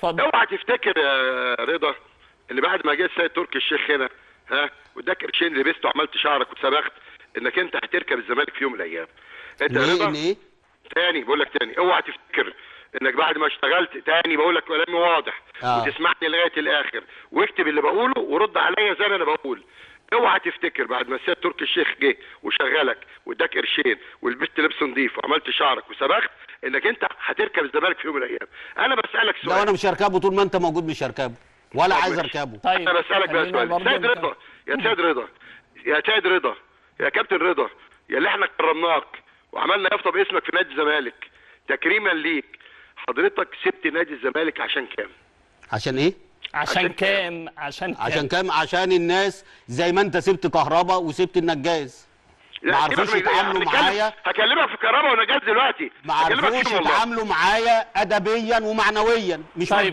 اتفضل. اوعى تفتكر يا رضا اللي بعد ما جه السيد تركي الشيخ هنا، ها، واداك قرشين لبسته وعملت شعرك وصبغت، انك انت هتركب الزمالك في يوم من الايام. انت يا رضا ايه؟ تاني بقول لك، تاني اوعى تفتكر انك بعد ما اشتغلت، تاني بقول لك كلامي واضح وتسمعني لغاية الاخر، واكتب اللي بقوله ورد عليا زي ما انا بقول. اوعى تفتكر بعد ما السيد تركي الشيخ جه وشغلك واداك قرشين ولبست لبس نظيف وعملت شعرك وصبغت انك انت هتركب الزمالك في يوم من الايام. انا بسالك سؤال. لا انا مش هركبه طول ما انت موجود، مش هركبه ولا عايز اركبه. طيب انا بسالك بقى سؤال. سيد رضا، يا سيد رضا، يا سيد رضا، يا كابتن رضا، يا اللي احنا كرمناك وعملنا يافطة باسمك في نادي الزمالك تكريما ليك، حضرتك سبت نادي الزمالك عشان كام؟ عشان ايه؟ عشان كام؟ عشان كام؟ عشان الناس زي ما انت سبت كهربا وسبت النجاز، ما عرفوش يتعاملوا معايا. هكلمك في كهربا ونجاز دلوقتي. ما عرفوش يتعاملوا معايا ادبيا ومعنويا، مش طيب.